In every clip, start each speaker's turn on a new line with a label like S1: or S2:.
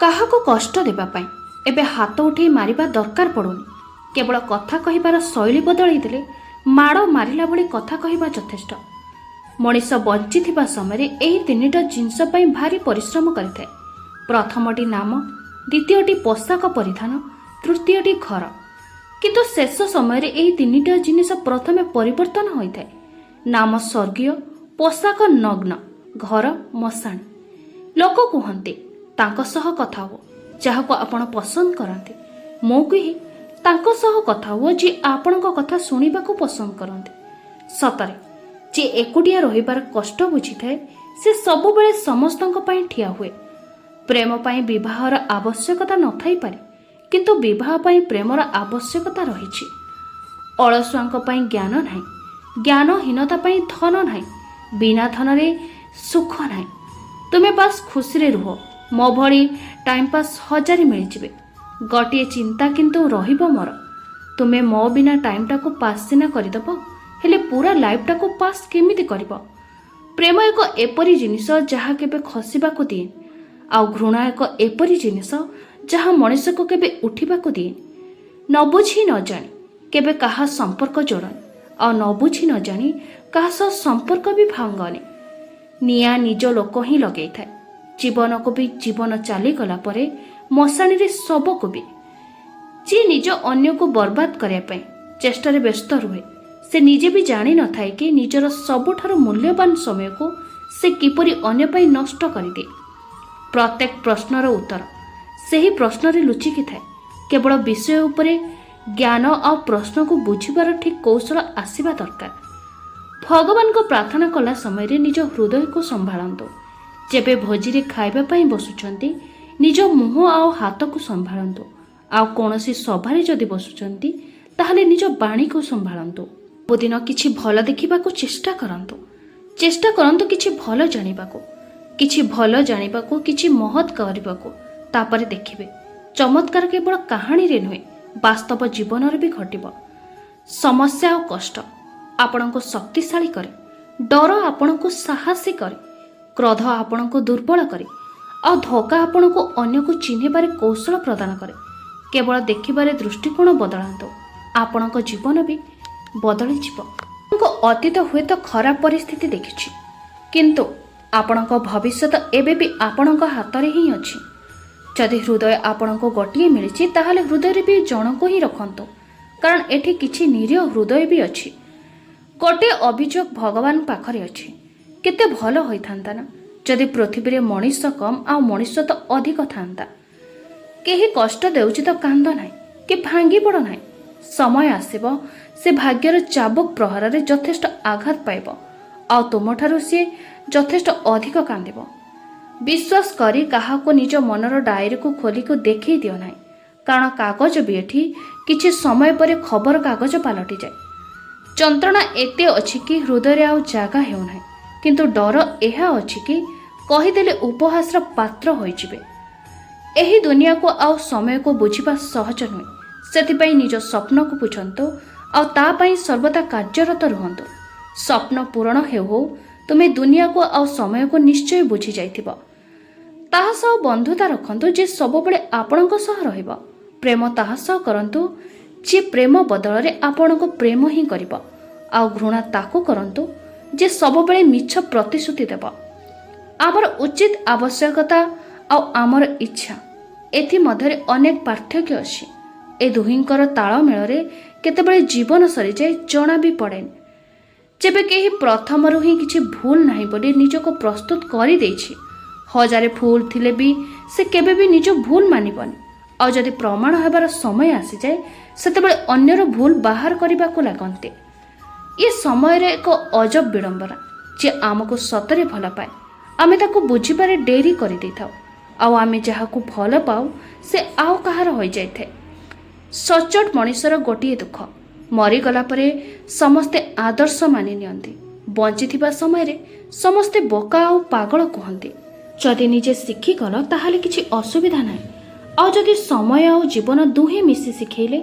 S1: କାହାକୁ କଷ୍ଟ ଦେବା ପାଇଁ ଏବେ ହାତ ଉଠେଇ ମାରିବା ଦରକାର ପଡ଼ୁନି। କେବଳ କଥା କହିବାର ଶୈଳୀ ବଦଳେଇ ଦେଲେ ମାଡ଼ ମାରିଲା ଭଳି କଥା କହିବା ଯଥେଷ୍ଟ। ମଣିଷ ବଞ୍ଚିଥିବା ସମୟରେ ଏହି ତିନିଟା ଜିନିଷ ପାଇଁ ଭାରି ପରିଶ୍ରମ କରିଥାଏ। ପ୍ରଥମଟି ନାମ, ଦ୍ୱିତୀୟଟି ପୋଷାକ ପରିଧାନ, ତୃତୀୟଟି ଘର। କିନ୍ତୁ ଶେଷ ସମୟରେ ଏହି ତିନିଟା ଜିନିଷ ପ୍ରଥମେ ପରିବର୍ତ୍ତନ ହୋଇଥାଏ। ନାମ ସ୍ୱର୍ଗୀୟ, ପୋଷାକ ନଗ୍ନ, ଘର ମଶାଣି। ଲୋକ କୁହନ୍ତି, ତାଙ୍କ ସହ କଥା ହୁଅ ଯାହାକୁ ଆପଣ ପସନ୍ଦ କରନ୍ତି। ମୁଁ କୁହେ, ତାଙ୍କ ସହ କଥା ହୁଅ ଯିଏ ଆପଣଙ୍କ କଥା ଶୁଣିବାକୁ ପସନ୍ଦ କରନ୍ତି। ସତରେ, ଯିଏ ଏକୁଟିଆ ରହିବାର କଷ୍ଟ ବୁଝିଥାଏ, ସେ ସବୁବେଳେ ସମସ୍ତଙ୍କ ପାଇଁ ଠିଆ ହୁଏ। ପ୍ରେମ ପାଇଁ ବିବାହର ଆବଶ୍ୟକତା ନଥାଇପାରେ, କିନ୍ତୁ ବିବାହ ପାଇଁ ପ୍ରେମର ଆବଶ୍ୟକତା ରହିଛି। ଅଳସୁଆଙ୍କ ପାଇଁ ଜ୍ଞାନ ନାହିଁ, ଜ୍ଞାନହୀନତା ପାଇଁ ଧନ ନାହିଁ, ବିନା ଧନରେ ସୁଖ ନାହିଁ। ତୁମେ ବାସ୍ ଖୁସିରେ ରୁହ, ମୋ ଭଳି ଟାଇମ୍ ପାସ୍ ହଜାରେ ମିଳିଯିବେ। ଗୋଟିଏ ଚିନ୍ତା କିନ୍ତୁ ରହିବ ମୋର, ତୁମେ ମୋ ବିନା ଟାଇମ୍ଟାକୁ ପାସ୍ ସିନା କରିଦେବ, ହେଲେ ପୁରା ଲାଇଫ୍ଟାକୁ ପାସ୍ କେମିତି କରିବ? ପ୍ରେମ ଏକ ଏପରି ଜିନିଷ ଯାହା କେବେ ଖସିବାକୁ ଦିଏନି, ଆଉ ଘୃଣା ଏକ ଏପରି ଜିନିଷ ଯାହା ମଣିଷକୁ କେବେ ଉଠିବାକୁ ଦିଏନି। ନ ବୁଝି ନ ଜାଣି କେବେ କାହା ସମ୍ପର୍କ ଯୋଡ଼ନି, ଆଉ ନ ବୁଝି ନ ଜାଣି କାହା ସହ ସମ୍ପର୍କ ବି ଭାଙ୍ଗନି। ନିଆଁ ନିଜ ଲୋକ ହିଁ ଲଗେଇଥାଏ, ଜୀବନକୁ ବି, ଜୀବନ ଚାଲିଗଲା ପରେ ମଶାଣିରେ ଶବକୁ ବି। ଯିଏ ନିଜ ଅନ୍ୟକୁ ବର୍ବାଦ କରିବା ପାଇଁ ଚେଷ୍ଟାରେ ବ୍ୟସ୍ତ ରୁହେ, ସେ ନିଜେ ବି ଜାଣିନଥାଏ କି ନିଜର ସବୁଠାରୁ ମୂଲ୍ୟବାନ ସମୟକୁ ସେ କିପରି ଅନ୍ୟ ପାଇଁ ନଷ୍ଟ କରିଦିଏ। ପ୍ରତ୍ୟେକ ପ୍ରଶ୍ନର ଉତ୍ତର ସେହି ପ୍ରଶ୍ନରେ ଲୁଚିକି ଥାଏ। କେବଳ ବିଷୟ ଉପରେ ଜ୍ଞାନ ଆଉ ପ୍ରଶ୍ନକୁ ବୁଝିବାର ଠିକ୍ କୌଶଳ ଆସିବା ଦରକାର। ଭଗବାନଙ୍କୁ ପ୍ରାର୍ଥନା କଲା ସମୟରେ ନିଜ ହୃଦୟକୁ ସମ୍ଭାଳନ୍ତୁ। ଯେବେ ଭୋଜିରେ ଖାଇବା ପାଇଁ ବସୁଛନ୍ତି, ନିଜ ମୁହଁ ଆଉ ହାତକୁ ସମ୍ଭାଳନ୍ତୁ। ଆଉ କୌଣସି ସଭାରେ ଯଦି ବସୁଛନ୍ତି, ତାହେଲେ ନିଜ ବାଣୀକୁ ସମ୍ଭାଳନ୍ତୁ। ସବୁଦିନ କିଛି ଭଲ ଦେଖିବାକୁ ଚେଷ୍ଟା କରନ୍ତୁ। ଚେଷ୍ଟା କରନ୍ତୁ କିଛି ଭଲ ଜାଣିବାକୁ, କିଛି ଭଲ ଜାଣିବାକୁ, କିଛି ମହତ୍ କରିବାକୁ। ତାପରେ ଦେଖିବେ, ଚମତ୍କାର କେବଳ କାହାଣୀରେ ନୁହେଁ, ବାସ୍ତବ ଜୀବନରେ ବି ଘଟିବ। ସମସ୍ୟା ଆଉ କଷ୍ଟ ଆପଣଙ୍କୁ ଶକ୍ତିଶାଳୀ କରେ, ଡର ଆପଣଙ୍କୁ ସାହସୀ କରେ, କ୍ରୋଧ ଆପଣଙ୍କୁ ଦୁର୍ବଳ କରେ, ଆଉ ଧୋକା ଆପଣଙ୍କୁ ଅନ୍ୟକୁ ଚିହ୍ନିବାରେ କୌଶଳ ପ୍ରଦାନ କରେ। କେବଳ ଦେଖିବାରେ ଦୃଷ୍ଟିକୋଣ ବଦଳାନ୍ତୁ, ଆପଣଙ୍କ ଜୀବନ ବି ବଦଳିଯିବ। ଆପଣଙ୍କ ଅତୀତ ହୁଏତ ଖରାପ ପରିସ୍ଥିତି ଦେଖିଛି, କିନ୍ତୁ ଆପଣଙ୍କ ଭବିଷ୍ୟତ ଏବେ ବି ଆପଣଙ୍କ ହାତରେ ହିଁ ଅଛି। ଯଦି ହୃଦୟ ଆପଣଙ୍କୁ ଗୋଟିଏ ମିଳିଛି, ତାହେଲେ ହୃଦୟରେ ବି ଜଣକୁ ହିଁ ରଖନ୍ତୁ, କାରଣ ଏଠି କିଛି ନିରୀହ ହୃଦୟ ବି ଅଛି। ଗୋଟିଏ ଅଭିଯୋଗ ଭଗବାନ ପାଖରେ ଅଛି, କେତେ ଭଲ ହୋଇଥାନ୍ତା ନା, ଯଦି ପୃଥିବୀରେ ମଣିଷ କମ୍ ଆଉ ମଣିଷ ତ ଅଧିକ ଥାନ୍ତା। କେହି କଷ୍ଟ ଦେଉଛି ତ କାନ୍ଦ ନାହିଁ କି ଭାଙ୍ଗି ପଡ଼ ନାହିଁ। ସମୟ ଆସିବ, ସେ ଭାଗ୍ୟର ଚାବୁକ ପ୍ରହାରରେ ଯଥେଷ୍ଟ ଆଘାତ ପାଇବ ଆଉ ତୁମଠାରୁ ସିଏ ଯଥେଷ୍ଟ ଅଧିକ କାନ୍ଦିବ। ବିଶ୍ୱାସ କରି କାହାକୁ ନିଜ ମନର ଡାଏରୀକୁ ଖୋଲିକୁ ଦେଖେଇ ଦିଅ ନାହିଁ, କାରଣ କାଗଜ ବି ଏଠି କିଛି ସମୟ ପରେ ଖବର କାଗଜ ପାଲଟିଯାଏ। ଯନ୍ତ୍ରଣା ଏତେ ଅଛି କି ହୃଦୟରେ ଆଉ ଜାଗା ହେଉନାହିଁ, କିନ୍ତୁ ଡର ଏହା ଅଛି କି କହିଦେଲେ ଉପହାସର ପାତ୍ର ହୋଇଯିବେ। ଏହି ଦୁନିଆକୁ ଆଉ ସମୟକୁ ବୁଝିବା ସହଜ ନୁହେଁ। ସେଥିପାଇଁ ନିଜ ସ୍ୱପ୍ନକୁ ବୁଝନ୍ତୁ ଆଉ ତା ପାଇଁ ସର୍ବଦା କାର୍ଯ୍ୟରତ ରୁହନ୍ତୁ। ସ୍ୱପ୍ନ ପୂରଣ ହେଉ ହେଉ ତୁମେ ଦୁନିଆକୁ ଆଉ ସମୟକୁ ନିଶ୍ଚୟ ବୁଝି ଯାଇଥିବ। ତାହା ସହ ବନ୍ଧୁତା ରଖନ୍ତୁ ଯେ ସବୁବେଳେ ଆପଣଙ୍କ ସହ ରହିବ। ପ୍ରେମ ତାହା ସହ କରନ୍ତୁ ଯିଏ ପ୍ରେମ ବଦଳରେ ଆପଣଙ୍କୁ ପ୍ରେମ ହିଁ କରିବ, ଆଉ ଘୃଣା ତାକୁ କରନ୍ତୁ ଯେ ସବୁବେଳେ ମିଛ ପ୍ରତିଶ୍ରୁତି ଦେବ। ଆମର ଉଚିତ ଆବଶ୍ୟକତା ଆଉ ଆମର ଇଚ୍ଛା, ଏଥିମଧ୍ୟରେ ଅନେକ ପାର୍ଥକ୍ୟ ଅଛି। ଏ ଦୁହିଁଙ୍କର ତାଳମେଳରେ କେତେବେଳେ ଜୀବନ ସରିଯାଏ, ଜଣା ବି ପଡ଼େନି। ଯେବେ କେହି ପ୍ରଥମରୁ ହିଁ କିଛି ଭୁଲ ନାହିଁ ବୋଲି ନିଜକୁ ପ୍ରସ୍ତୁତ କରିଦେଇଛି, ହଜାରେ ଭୁଲ ଥିଲେ ବି ସେ କେବେ ବି ନିଜ ଭୁଲ ମାନିବନି। ଆଉ ଯଦି ପ୍ରମାଣ ହେବାର ସମୟ ଆସିଯାଏ, ସେତେବେଳେ ଅନ୍ୟର ଭୁଲ ବାହାର କରିବାକୁ ଲାଗନ୍ତି। ଏ ସମୟରେ ଏକ ଅଜବ ବିଡ଼ମ୍ବନା ଯେ ଆମକୁ ସତରେ ଭଲ ପାଏ, ଆମେ ତାକୁ ବୁଝିବାରେ ଡେରି କରିଦେଇଥାଉ, ଆଉ ଆମେ ଯାହାକୁ ଭଲ ପାଉ, ସେ ଆଉ କାହାର ହୋଇଯାଇଥାଏ। ସଚ୍ଚୋଟ ମଣିଷର ଗୋଟିଏ ଦୁଃଖ, ମରିଗଲା ପରେ ସମସ୍ତେ ଆଦର୍ଶ ମାନି ନିଅନ୍ତି, ବଞ୍ଚିଥିବା ସମୟରେ ସମସ୍ତେ ବୋକା ଆଉ ପାଗଳ କୁହନ୍ତି। ଯଦି ନିଜେ ଶିଖିଗଲ, ତାହେଲେ କିଛି ଅସୁବିଧା ନାହିଁ, ଆଉ ଯଦି ସମୟ ଆଉ ଜୀବନ ଦୁହେଁ ମିଶି ଶିଖେଇଲେ,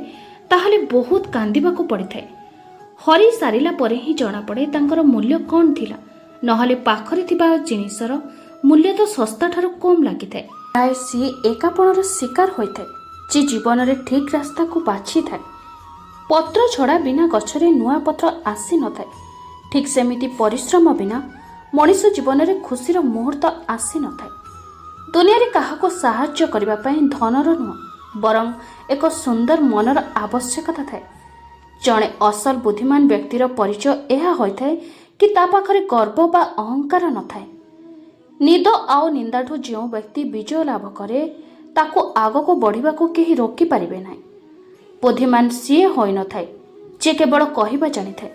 S1: ତାହେଲେ ବହୁତ କାନ୍ଦିବାକୁ ପଡ଼ିଥାଏ। ହରେଇ ସାରିଲା ପରେ ହିଁ ଜଣାପଡ଼େ ତାଙ୍କର ମୂଲ୍ୟ କ'ଣ ଥିଲା। ନହେଲେ ପାଖରେ ଥିବା ଜିନିଷର ମୂଲ୍ୟ ତ ଶସ୍ତାଠାରୁ କମ୍ ଲାଗିଥାଏ। ପ୍ରାୟ ସିଏ ଏକାପଣର ଶିକାର ହୋଇଥାଏ, ଯିଏ ଜୀବନରେ ଠିକ୍ ରାସ୍ତାକୁ ବାଛିଥାଏ। ପତ୍ର ଛଡ଼ା ବିନା ଗଛରେ ନୂଆ ପତ୍ର ଆସିନଥାଏ, ଠିକ୍ ସେମିତି ପରିଶ୍ରମ ବିନା ମଣିଷ ଜୀବନରେ ଖୁସିର ମୁହୂର୍ତ୍ତ ଆସିନଥାଏ। ଦୁନିଆରେ କାହାକୁ ସାହାଯ୍ୟ କରିବା ପାଇଁ ଧନର ନୁହଁ, ବରଂ ଏକ ସୁନ୍ଦର ମନର ଆବଶ୍ୟକତା ଥାଏ। ଜଣେ ଅସଲ ବୁଦ୍ଧିମାନ ବ୍ୟକ୍ତିର ପରିଚୟ ଏହା ହୋଇଥାଏ କି ତା ପାଖରେ ଗର୍ବ ବା ଅହଙ୍କାର ନଥାଏ। ନିଦ ଆଉ ନିନ୍ଦାଠୁ ଯେଉଁ ବ୍ୟକ୍ତି ବିଜୟ ଲାଭ କରେ, ତାକୁ ଆଗକୁ ବଢ଼ିବାକୁ କେହି ରୋକିପାରିବେ ନାହିଁ। ବୁଦ୍ଧିମାନ ସିଏ ହୋଇନଥାଏ ଯିଏ କେବଳ କହିବା ଜାଣିଥାଏ।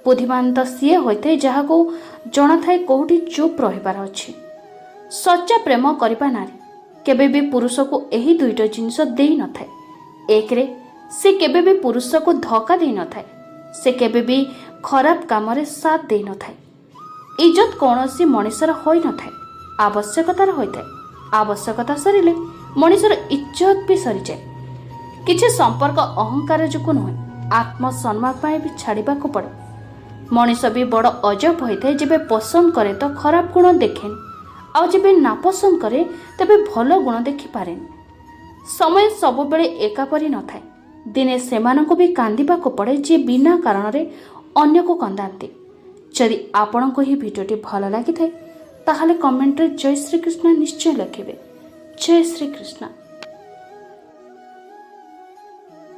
S1: ବୁଦ୍ଧିମାନ ତ ସିଏ ହୋଇଥାଏ, ଯାହାକୁ ଜଣାଥାଏ କୋଉଠି ଚୁପ୍ ରହିବାର ଅଛି। ସଚ୍ଚା ପ୍ରେମ କରିବା ନାରୀ କେବେ ବି ପୁରୁଷକୁ ଏହି ଦୁଇଟା ଜିନିଷ ଦେଇନଥାଏ। ଏକରେ ସେ କେବେ ବି ପୁରୁଷକୁ ଧୋକା ଦେଇନଥାଏ। ସେ କେବେ ବି ଖରାପ କାମରେ ସାଥ ଦେଇନଥାଏ। ଇଜ୍ଜତ କୌଣସି ମଣିଷର ହୋଇନଥାଏ, ଆବଶ୍ୟକତାର ହୋଇଥାଏ। ଆବଶ୍ୟକତା ସରିଲେ ମଣିଷର ଇଜ୍ଜତ ବି ସରିଯାଏ। କିଛି ସମ୍ପର୍କ ଅହଙ୍କାର ଯୋଗୁଁ ନୁହେଁ, ଆତ୍ମସମ୍ମାନ ପାଇଁ ବି ଛାଡ଼ିବାକୁ ପଡ଼େ। ମଣିଷ ବି ବଡ଼ ଅଜବ ହୋଇଥାଏ। ଯେବେ ପସନ୍ଦ କରେ ତ ଖରାପ ଗୁଣ ଦେଖେନି, ଆଉ ଯେବେ ନାପସନ୍ଦ କରେ ତେବେ ଭଲ ଗୁଣ ଦେଖିପାରେନି। ସମୟ ସବୁବେଳେ ଏକାପରି ନଥାଏ। ଦିନେ ସେମାନଙ୍କୁ ବି କାନ୍ଦିବାକୁ ପଡ଼େ, ଯିଏ ବିନା କାରଣରେ ଅନ୍ୟକୁ କନ୍ଦାନ୍ତି। ଯଦି ଆପଣଙ୍କୁ ଏହି ଭିଡ଼ିଓଟି ଭଲ ଲାଗିଥାଏ, ତାହେଲେ କମେଣ୍ଟରେ ଜୟ ଶ୍ରୀକୃଷ୍ଣ ନିଶ୍ଚୟ ଲେଖିବେ। ଜୟ ଶ୍ରୀକୃଷ୍ଣ।